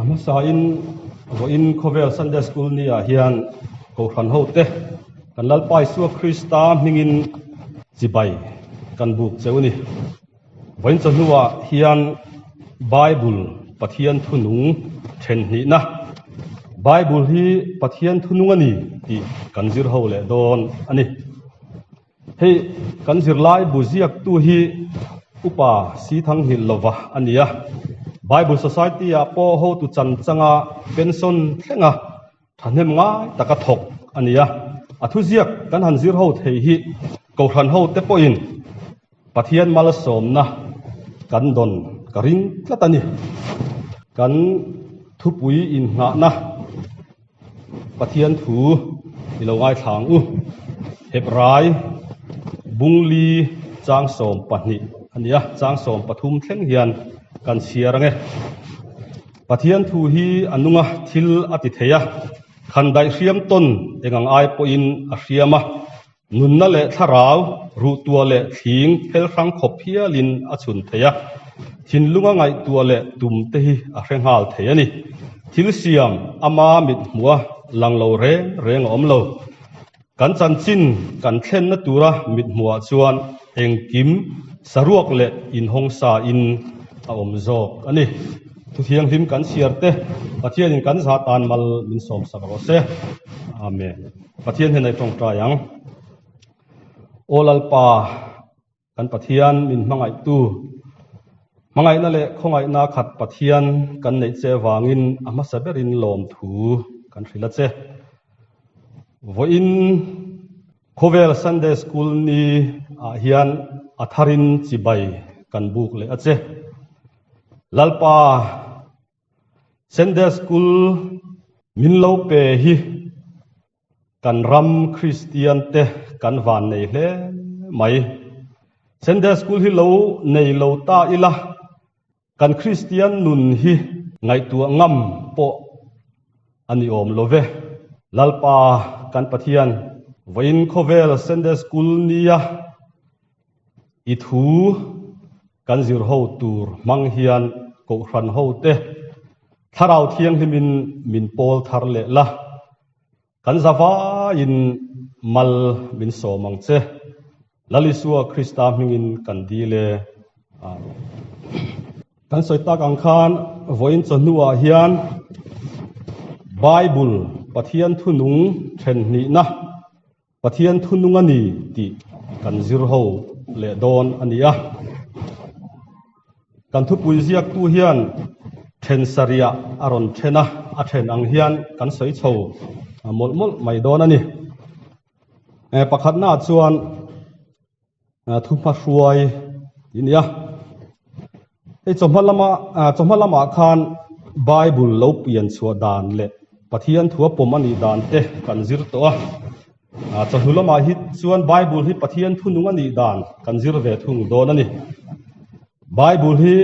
hmasain vawiin khawvel Sunday School ni ah hian Kohhran ho te kan Lalpa Isua Krista hmingin chibai kan buk cheu a ni. Vawiin chawhnuah hian Bible Pathian thunung then hnihna Bible hi Pathian thunung a ni tih kan zir ho leh dawn a ni. Hei kan zirlai bu ziaktu hi Upa Sithanghilh lova a ni a, Bible Society ah pawh hotu chan changa pension thlenga thahnem ngai taka thawk a ni a. A thuziak kan han zir ho thei hi Kohhran ho te pawhin Pathian malsawmna kan dawn ka ring tlat a ni. Kan thupui innghahna Pathian thu i lo ngaithla ang u. Hebrai Bungli chang 12 a ni a, chang 13 thleng hian kan chhiar ang e. Pathian thu hi a nunga thil a ti thei a, khandaih hriam tawn eng ang ai pawhin a hriam a, Nunna leh thlarau, ruhtuah leh thling phel hrang khawp hialin a chhun thei a, thinlunga ngaihtuah leh tum te hi a hre nghal thei a ni. Thil siam ama mit hmuha lang lo reng reng a awm lo. Kan chanchin kan thlenna tura mit hmuhah chuan engkim saruak leh inhawng sa in a awm zawk a ni. Thuthianghlim kan chhiar te Pathianin kan zah tan mal min sawmsak rawh se. Amen. Pathian hian ei tawngtai ang. Aw Lalpa, kan Pathian min hmangaihtu, hmangaihna leh khawngaihna khat Pathian kan neih che vangin a hmasa berin lawmthu kan hrilh a che. Vawiin khawvel Sunday School ni ah hian a tharin chibai kan buk leh a che. Lalpa, Sunday School min lo pe hi kan ram Kristian te kan van nei hle mai. Sunday School hi lo nei lo ta ila kan Kristian nun hi ngaihtuah ngam pawh a ni awm lo ve. Lalpa kan Pathian vawiin khawvel Sunday School nia I thu kan zir ho tur hmang hian Kohhran ho te Thlarau Thianghlimin min pawl thar leh la, kan zavaiin mal min sawm ang che. Lal Isua Krista hmingin kan dil e. Amen. Kan sawi tak ang khan vawiin chawhnuah hian Bible Pathian thunung then hnihna Pathian thunung a ni tih kan zir ho leh dawn a ni a. Kan thupui ziaktu hian then sarihah a rawn then a, a then ang hian kan sawi chho mawlh mawlh mai dawn a ni. Pakhatnaah chuan thuhmahruai tih a ni a. Hei chawhma lama chawhma lamah khan Bible lo pian chhuah dan leh Pathian thu a pawm a nih dan te kan zir tawh a. Chawhnu lamah hi chuan Bible hi Pathian thu nung a nih dan kan zir ve thung dawn a ni. Bible hi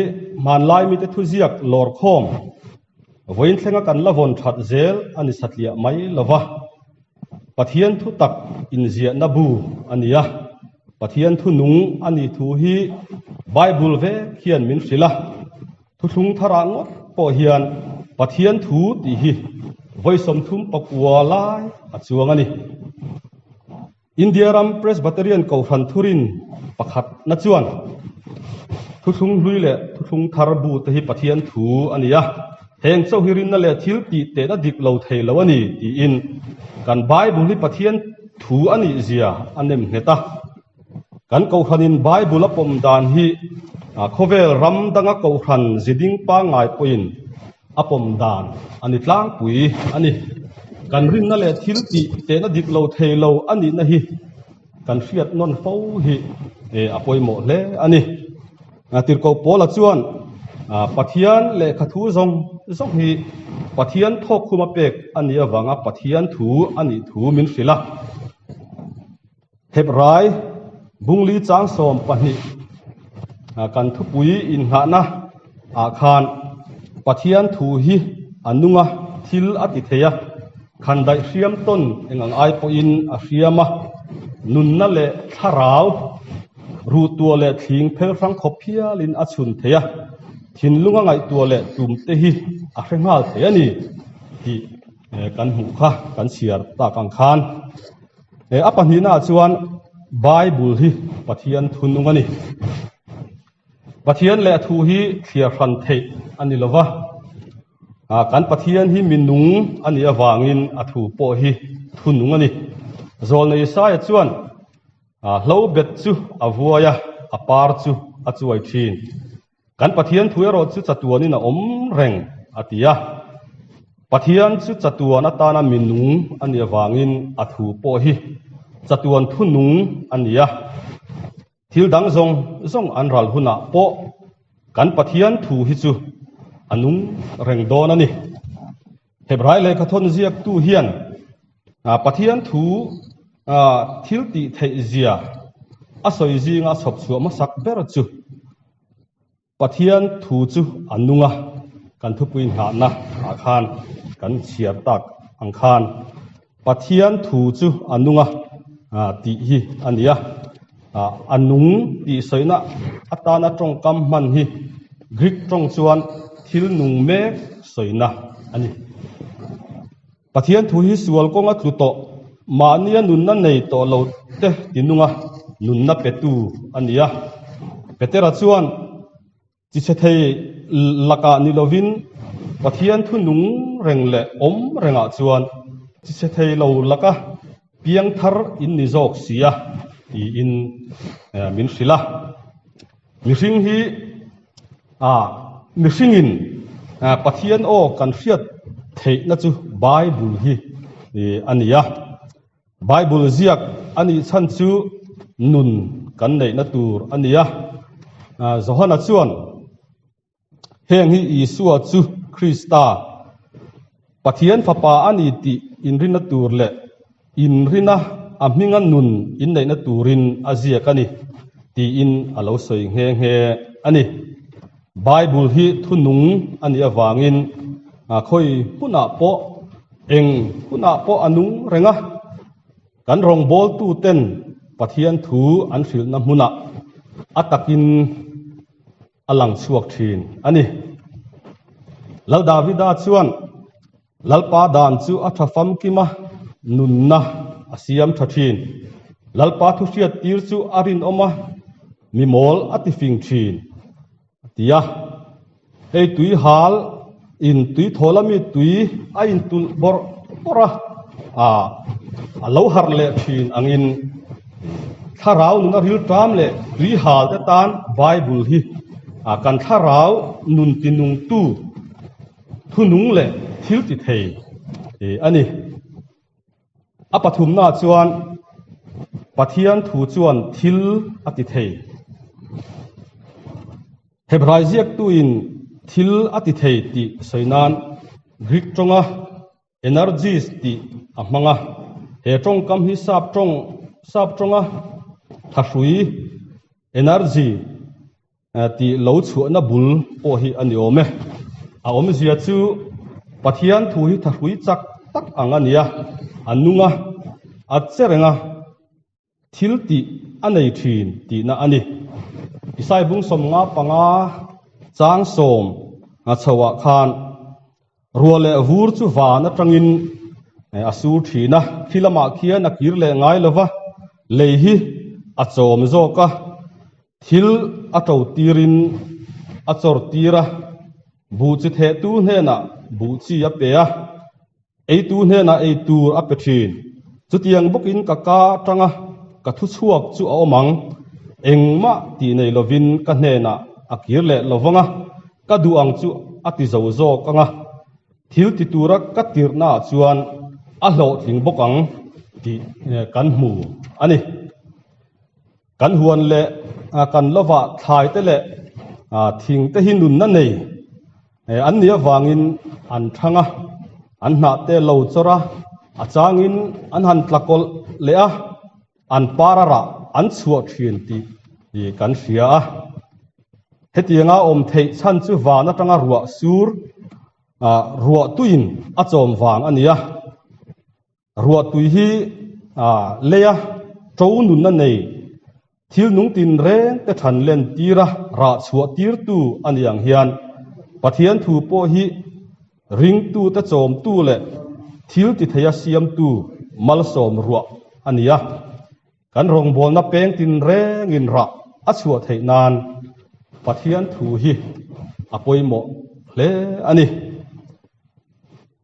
hmanlai mite thuziak lawr khawm vawiin thlenga kan la vawn that zel a ni satliah mai lo va. Pathian thu tak inziahna bu a ni a, Pathian thu nung a nih thu hi Bible vek hian min hrilh a, thuthlung tharah ngawt pawh hian Pathian thu tih hi vawi 39 lai a chuang a ni. India ram Presbyterian Kohhran thurin pakhatna chuan thuthlung hlui leh thuthlung thar bu te hi Pathian thu a ni a, heng chauh hi rinna leh thil tih tehna dik lo thei lo a ni tiin kan Bible hi Pathian thu a nih zia a nem nghet a. Kan Kohhranin Bible a pawm dan hi khawvel ram danga Kohhran ziding pangngai pawhin a pawm dan a ni tlangpui a ni. Kan rinna leh thil tih tehna dik lo thei lo a nihna hi kan hriat nawn fo hi a pawimawh hle a ni. Tirhkoh Paula chuan Pathian lehkha thu zawng zawng hi Pathian thawkkhuma pek a nih avanga Pathian thu a nih thu min hrilh a. Hebrai Bungli chang 12 kan thupui innghahna ah khan Pathian thu hi a nung a, thil a ti thei a, khandaih hriam tawn eng ang ai pawhin a hriam a, nunna leh thlarau, ruhtuah leh thling phel hrang khawp hialin a chhun thei a. Thinlunga ngaihtuah leh tum te hi a hre nghal thei a ni tih kan hmuh kha kan chhiar tak ang khan. A pahnihnaah chuan Bible hi Pathian thunung a ni. Pathian leh a thu hi thliar hran theih a ni lo va, kan Pathian hi mi nung a nih avangin a thu pawh hi thunung a ni. Zawlna Isaia chuan Hlo bet chu a vuai a, a par chu a chuai thin. Kan Pathian thu erawh chu chatuanin a awm reng, a ti a. Pathian chu chatuan atana mi nung a nih avangin a thu pawh hi chatuan thu nung a ni a. Thil dang zawng zawng an ral hunah pawh kan Pathian thu hi chu a nung reng dawn a ni. Hebrai lehkhathawn ziaktu hian Pathian thu thil tih theih zia a sawi zinga a chhawp chhuah hmasak ber chu Pathian thu chu a nung a, kan thupui nghahna ah khan kan chhiar tak ang khan Pathian thu chu a nung a tih hi a ni a. A nung tih sawina atana tawngkam hman hi Greek tawng chuan thil nung mek sawina a ni. Pathian thu hi sual kawnga tlu tawh, mahnia nunna nei tawh lo te tinunga nunna petu a ni a. Petera chuan Chi chhe thei lakah ni lovin Pathian thu nung reng leh awm rengah chuan chi chhe thei lo laka piang thar in ni zawk si a tiin min hrilh a. Mihring hi mihringin Pathian aw kan hriat theihna chu Bible hi a ni a. Bible ziak a nih chhan chu nun kan neihna tur a ni a. Johana chuan, Heng hi Isua chu Krista, Pathian Fapa a ni tih inrinna tur leh inrina a hminga nun inneihna turin a ziak a ni, tiin a lo sawi nghe nghe a ni. Bible hi thunung a nih avangin khawi hmunah pawh eng hunah pawh a nung reng a, kan rawngbawltuten Pathian thu an hrilhna hmunah a takin a lang chhuak thin a ni. Lal Davida chuan Lalpa dan chu a tha famkim a, nunna a siam tha thin. Lalpa thu hriat tir chu a rinawm a, mi mawl a ti fing thin. A ti a, Hei tui hal in tui thawl ami tui a in tulh bawrh bawrh a, ah a lo harh leh thin angin thlarau nuna rilṭam leh tui hal te tan Bible hi kan thlarau nun tinungtu thunung leh thil ti thei a ni. A pathumna chuan Pathian thu chuan thil a ti thei. Hebrai ziaktuin thil a ti thei tih sawi nan Greek tawnga energies tih a hmang a. He tawngkam hi sap tawng sap tawnga thahrui, energy, Tih lo chhuahna bul pawh hi a ni awm e. A awmzia chu Pathian thu hi thahrui chak tak ang a ni a, a nung a, a che reng a, thil tih a nei thin tihna a ni. Isai bung 15 chang sawm chhoah khan Ruah leh vur chu van atangin a sur thin a, khi lamah khian a kir leh ngai lo va, lei hi a chawm zawk a, thil a to tirin a chawr tir a, buh chi thehtu hnenah buh chi a pe a, eitu hnenah ei tur a pe thin. Chutiang bawkin ka ka atanga ka thu chhuak chu a awm ang, engmah tih nei lovin ka hnenah a kir leh lo vang a, Ka duh ang chu a ti zo zawk ang a, thil ti tura ka tirhnaah chuan a hlawhtling bawk ang tih kan hmu a ni. Kan huan leh kan lovah thlai te leh thing te hi nunna nei an nih avangin an thang a, an hnah te lo chawr a, a changin an han tla kawlh leh a, an par a rah an chhuah thin tih kan hria a. Hetianga awm theih chhan chu van atanga ruah sur ruah tuiin a chawm vang a ni a. Ruah tui hi leia to nunna nei. Thil nung tinreng te than len tira rah chhuah tirtu a ni ang hian Pathian thu pawh hi ringtute chawmtu leh thil ti theia siamtu malsawm ruah a ni a. Kan rawngbawlna peng tinrengin rah a chhuah theih nan Pathian thu hi a pawimawh hle a ni.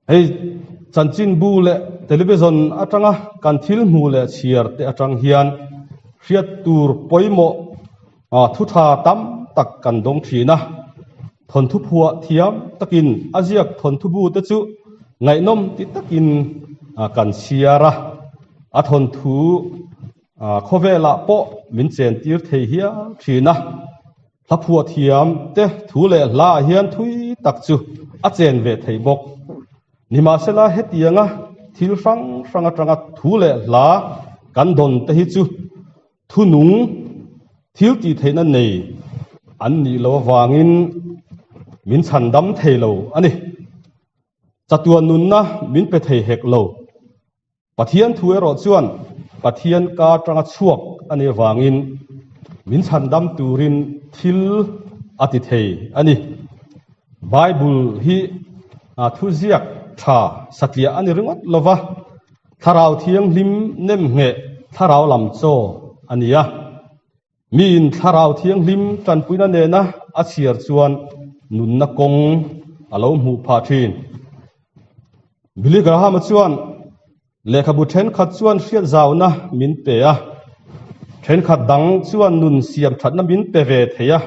Hei chanchinbu leh television atanga kan thil hmuh leh chhiar te atang hian hriat tur pawimawh thu tha tam tak kan dawng thin a. Thawnthu phuah thiam takin a ziak thawnthu bu te chu ngaihnawm ti takin kan chhiar a. A thawnthu khawvelah pawh min chen tir thei hial thin a. Hla phuah thiam te thu leh hla ah hian thui tak chu a chen ve thei bawk. Nimahsela hetianga thil hrang hrang atanga thu leh hla kan dawn te hi chu thunung thil tih theihna nei an nih loh avangin min chhandam thei lo a ni. Chatuan nunna min pe thei hek lo. Pathian thu erawh chuan Pathian ka atanga chhuak a nih avangin min chhandam turin thil a ti thei a ni. Bible hi thuziak tha satliah a ni ringawt lova, Thlarau Thianghlim nemngheh thlarau lam chaw a ni a. Miin Thlarau Thianghlim tanpuina nena a chhiar chuan nunna kawng a lo hmuh phah thin. Billy Graham-a chuan lehkhabu thenkhat chuan hriatzauna min pe a, thenkhat dang chuan nun siam thatna min pe ve thei a,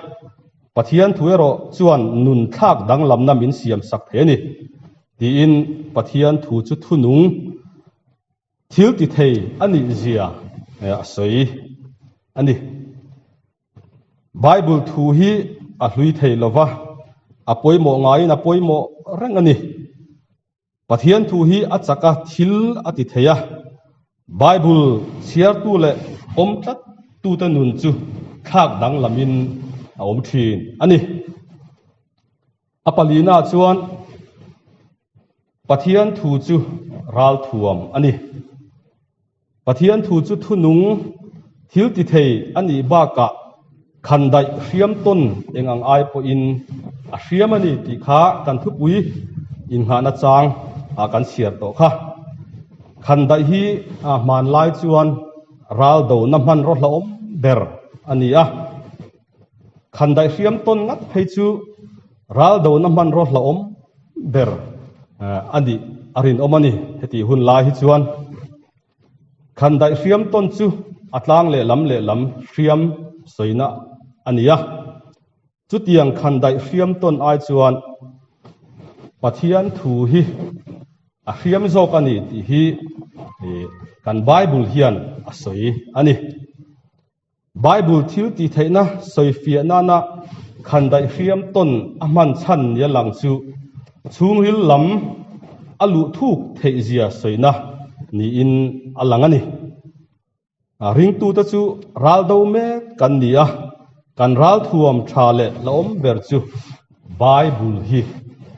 Pathian thu erawh chuan nun thlak danglamna min siam sak thei a ni, tiin Pathian thu chu thunung Thil ti thei a nih zia a sawi a ni. Bible thu hi a hlui thei lo va, a pawimawh ngaiin a pawimawh reng a ni. Pathian thu hi a chak a, thil a ti thei a. Bible chhiartu leh awm tlat tute nun chu thlak danglamin a awm thin a ni. A palina chuan Pathian thu chu ralthuam a ni. Pathian thu chu thunung thil ti thei a nih bakah khandaih hriam tawn eng ang ai pawhin a hriam a ni tih kha kan thupui innghahna chang ah kan chhiar tawh kha. Khandaih hi hmanlai chuan raldona hmanraw hlauhawm ber a ni a. Khandaih hriam tawn ngat phei chu raldona hmanraw hlauhawm ber a nih a rinawm a ni. Heti hun lai hi chuan khandaih hriam tawn chu a tlang lehlam lehlam hriam sawina a ni a. Chutiang khandaih hriam tawn ai chuan Pathian thu hi a hriam zawk a ni tih hi kan Bible hian a sawi a ni. Bible thil tih theihna sawifiah nana khandaih hriam tawn a hman chhan nia lang chu chhungril lam a luh thuk theih zia sawina niin a lang a ni. Ringtute chu ral do mek kan ni a, kan ral thuam tha leh la awm ber chu Bible hi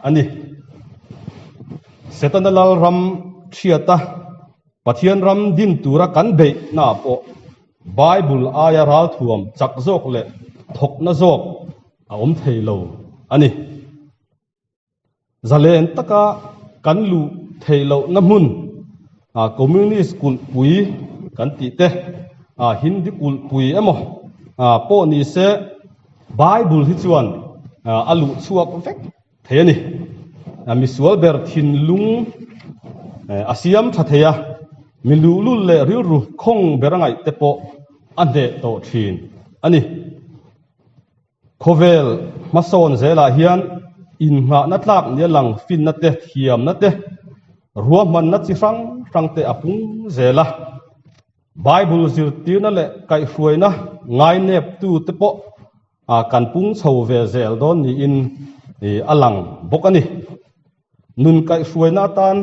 a ni. Setana lalram thiata Pathian ram din tura kan beihna pawh Bible aia ralthuam chak zawk leh thawkna zawk a awm thei lo a ni. Zalen taka kan luh theih lohna hmun Communist kulhpui kan tih te, Hindi kulhpui emaw pawh ni se Bible hi chuan a luh chhuak vek thei a ni. Misual ber thinlung a siam tha thei a, mi luhlul leh rilru khawng ber a ngaih te pawh a hneh tawh thin a ni. Khawvel hmasawn zelah hian innghahna tlak nia lang finna te, thiamna te, ruahmanna chi hrang hrang te a pung zel a. Bible zirtirna leh kaihhruaina ngaineptu te pawh kan pung chho ve zel dawn niin a lang bawk a ni. Nun kaihhruaina atan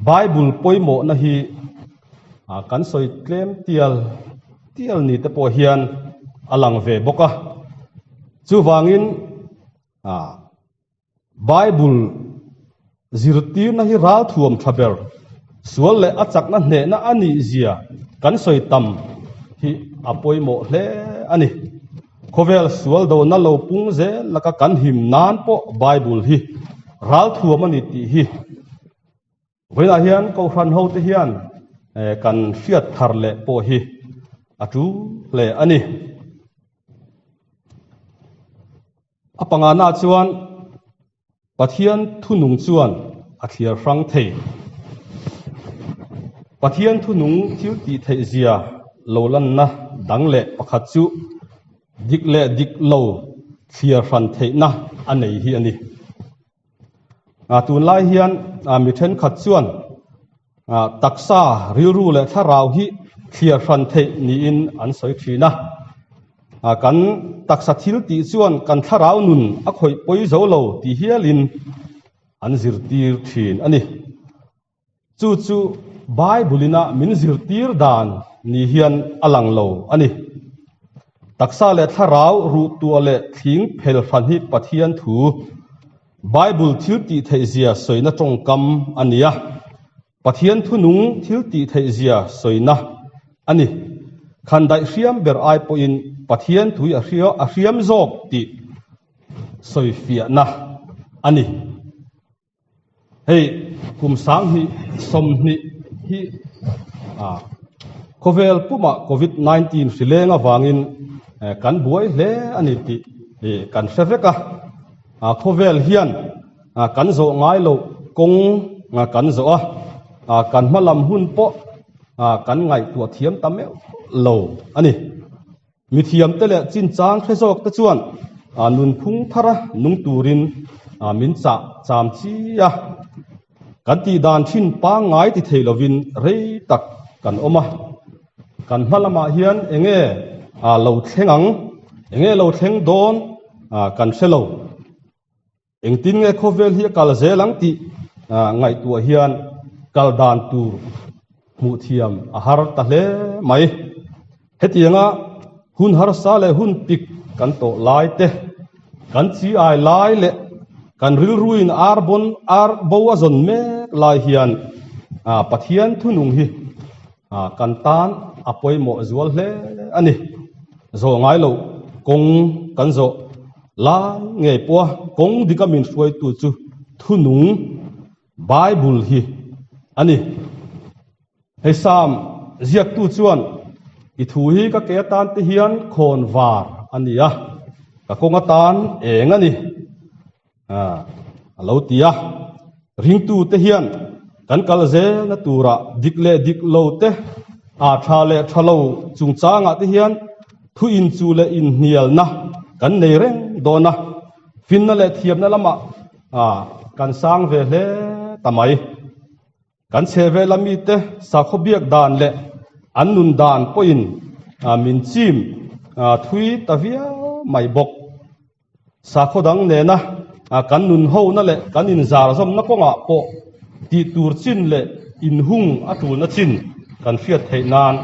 Bible pawimawhna hi kan sawi tlem tial tial ni te pawh hian a lang ve bawk a. Chuvangin Bible zirtirna hi ralthuam tha ber, sual leh a chakna hnehna a nih zia kan sawi tam hi a pawimawh hle a ni. Khawvel sual dona lo pung zel laka kan him nan pawh Bible hi ralthuam a ni tih hi Vawiinah hian Kohhran hote hian kan hriat thar leh pawh hi a tul hle a ni. A pangana chuan Pathian thunung chuan a thliar hrang thei. Pathian thunung thil tih theih zia lo lanna dang leh pakhat chu dik leh dik lo thliar hran theihna a nei hi a ni. Tunlai hian mi thenkhat chuan taksa, rilru leh thlarau hi thliar hran theih niin an sawi thin a. Kan taksa thil tih chuan kan thlarau nun a khawih pawi zo lo ti hialin an zirtir thin a ni. Chu chu Bible-ina min zirtir dan ni hian a lang lo a ni. Taksa leh thlarau ruhtuah leh thling phel hran hi Pathian thu, Bible thil tih theihzia sawina tawngkam a ni a. Pathian thunung thil tih theihzia sawina a ni. Khandaih hriam ber ai pawhin Pathian thui a hriam zawk tih sawifiahna a ni. Hei kum 2020 hi khawvel pumah Covid 19 hri leng avangin kan buai hle a ni tih kan hre vek a. Khawvel hian kan zawh ngai loh kawng kan zawh a, kan hma lam hun pawh kan ngaihtuah thiam ta meuh lo a ni. Mithiamte leh chinchang hre zawkte chuan nunphung thara nung turin min chah cham chi a. Kan tih dan thin pangngai ti thei lovin rei tak kan awm a. Kan hma lamah hian enge lo thleng ang, enge lo thleng dawn kan hre lo. Engtin nge khawvel hi a kal zel ang tih ngaihtuah hian kal dan tur hmuh thiam a har ta hle mai. Hetianga hun harsa leh hun pik kan tawh lai te, kan chi ai lai leh kan rilruin ar bawn ar bo a zawn mek lai hian Pathian thunung hi kan tan a pawimawh zual hle a ni. Zawh ngai loh kawng kan zawh lai ngei pawha kawng dika min hruaitu chu thunung Bible hi a ni. Hei Sam ziaktu chuan i thu hi ka ke atan te hian khawn var a ni a, ka kawng atan eng a ni. A lo ti a, ringtute hian kan kal zelna turah dik leh dik lo te, a tha leh tha lo chungchangah te hian thu inchu leh inhnialna kan nei reng dawn a, finna leh thiamna lamah kan sang ve hle ta mai. Kan chhehvela mite sakhaw biak dan leh an nun dan pawhin min chim thui ta viau mai bawk. Sakhaw dang nena kan nun hona leh kan inzarzawmna kawngah pawh tih tur chin leh inhung a tulna chin kan hriat theih nan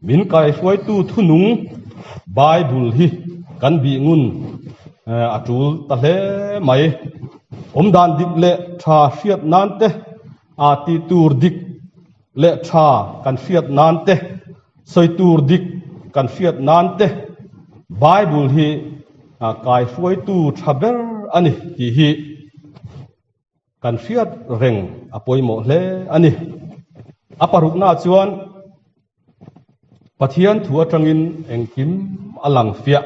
min kaihruaitu thunung Bible hi kan bih ngun a tul ta hle mai. Awmdan dik leh tha hriat nan te, a tih tur dik leh tha kan hriat nan te, sawi tur dik kan hriat nan te Bible hi kaihruaitu tha ber a ni tih hi kan hriat reng a pawimawh hle a ni. A parukna chuan Pathian thu atangin engkim a lang fiah.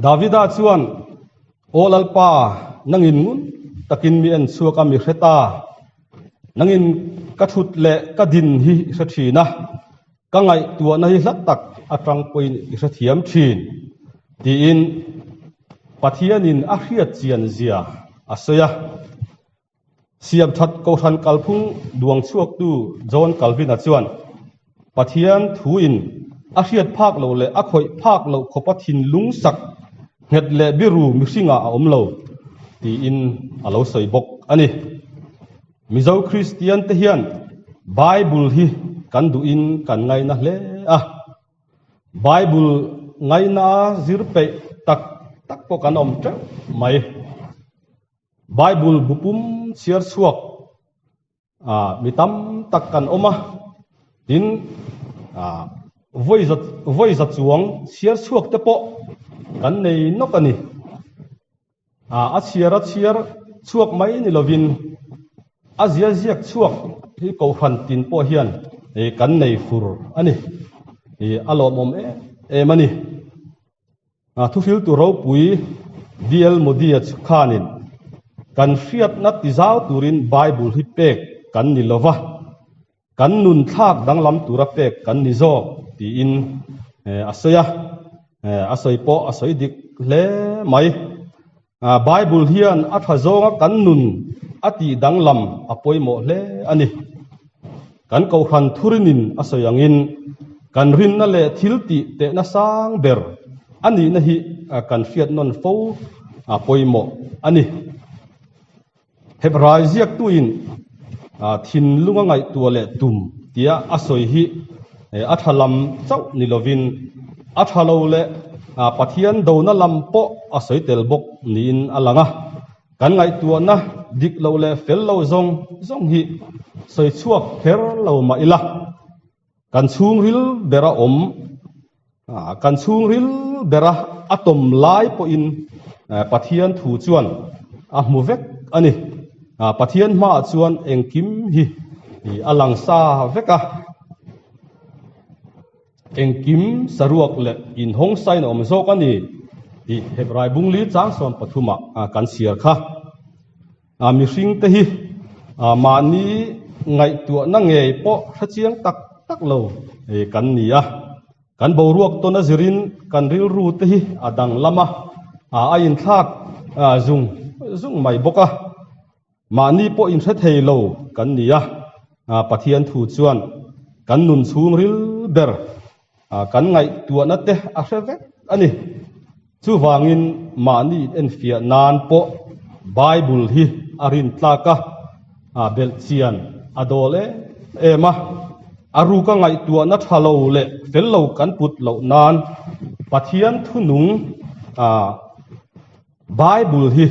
Davida chuan, Aw Lalpa, nangin ngun takin mi en chhuak a, mi hre ta. Nangin ka thut leh ka din hi i hre thin a, ka ngaihtuahna hi hla tak atang pawhin i hrethiam thin, tiin Pathianin a hriat chian zia a sawi a. Siamthat Kohhran kalphung duang chhuaktu John Calvin-a chuan, Pathian thuin a hriat phak loh leh a khawih phak loh khawpa thinlung sak nghet leh biru mihringah a awm lo, tiin a lo sawi bawk a ni. Mizo Kristiante hian Bible hi kan duhin kan ngaina hle a. Bible ngaina zir peih tak tak pawh kan awm teuh mai. Bible bu pum chhiar chhuak mi tam tak kan awm a, tin. Vawi za chuang chhiar chhuak te pawh kan nei nawk a ni. A chhiar a chhiar chhuak mai ni lovin a zia ziak chhuak hi kohhran tin pawh hian kan nei fur a ni. A lawmawm em em a ni. Thuhriltu ropui DL Moody-a chu khanin kan hriatna tizau turin Bible hi pek kan ni lova, Kan nun thlak danglam tura pek kan ni zawk tiin a sawi a, a sawi pawh a sawi dik hle mai. Bible hian a tha zawnga kan nun a tih danglam a pawimawh hle a ni. Kan Kohhran thurinin a sawi angin kan rinna leh thil tih tehna sang ber a nihna hi kan hriat nawn fo a pawimawh a ni. Hebrai ziaktuin thinlung a ngaihtuah leh tum tia a sawi hi a tha lam chauh ni lovin a tha lo leh Pathian dona lam pawh a sawi tel bawk niin a lang a. Kan ngaihtuahna dik lo leh fel lo zawng zawng hi sawi chhuak kher lo mah ila, Kan chhungril bera awm, kan chhungril bera a tawm lai pawhin Pathian thu chuan a hmu vek a ni. Pathian hmaah chuan engkim hi a lang sa vek a. Engkim saruak leh inhawng sain a awm zawk a ni tih Hebrai bungli chang 13 ah kan chhiar kha. Mihring te hi mahni ngaihtuahna ngei pawh hrechiang tak tak lo kan ni a. Kan boruak tawn a zirin kan rilru te hi a danglam a, a inthlak zung zung mai bawk a. Mahni pawh inhre thei lo kan ni a, Pathian thu chuan kan nun chhungril ber kan ngaihtuahna te a hre vek a ni. Chuvangin mahni enfiah nan pawh Bible hi a rintlak a, belh chian a dawl em em a. A ruka ngaihtuahna tha lo leh fel lo kan put loh nan Pathian thunung Bible hi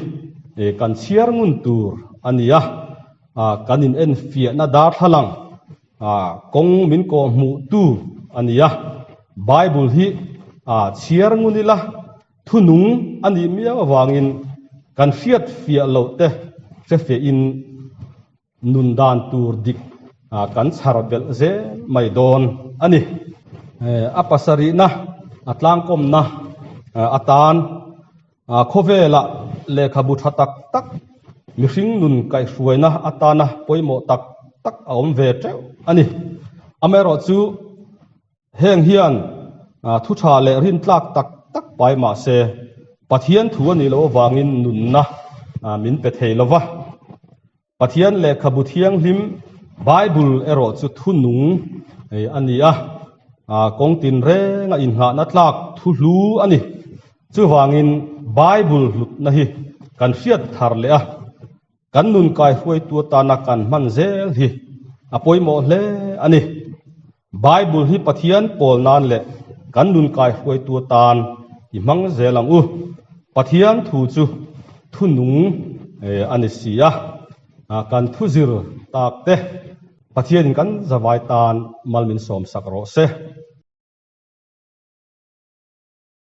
kan chhiar ngun tur a ni a, kan inenfiahna darthlalang Kawng min kawh hmuhtu a ni a, Bible hi chhiar ngun ila thunung a nih miau avangin kan hriat fiah loh te hre fiahin nun dan tur dik kan chhar belh zel mai dawn a ni. A pasarihna a tlangkawmna atan Khawvelah lehkhabu tha tak tak, mihring nun kaihhruaina atana pawimawh tak tak a awm ve teuh a ni. Amaherawhchu, heng hian thu tha leh rintlak tak tak pai mah se, Pathian thu a nih loh avangin nunna min pe thei lo va. Pathian lehkhabu thianghlim Bible erawh chu thu nung a ni a, kawng tinrenga inngahna tlak thu hlu a ni. Chuvangin Bible hlutna hi kan hriat thar leh a, kan nun kaihruaitu atana kan hman zel hi a pawimawh hle a ni. Bible hi Pathian pawl nan leh kan nun kaihruaitu atan i hmang zel ang u. Pathian thu chu thu nung a ni si a, kan thu zir tak te Pathianin kan zavai tan mal min sawmsak rawh se.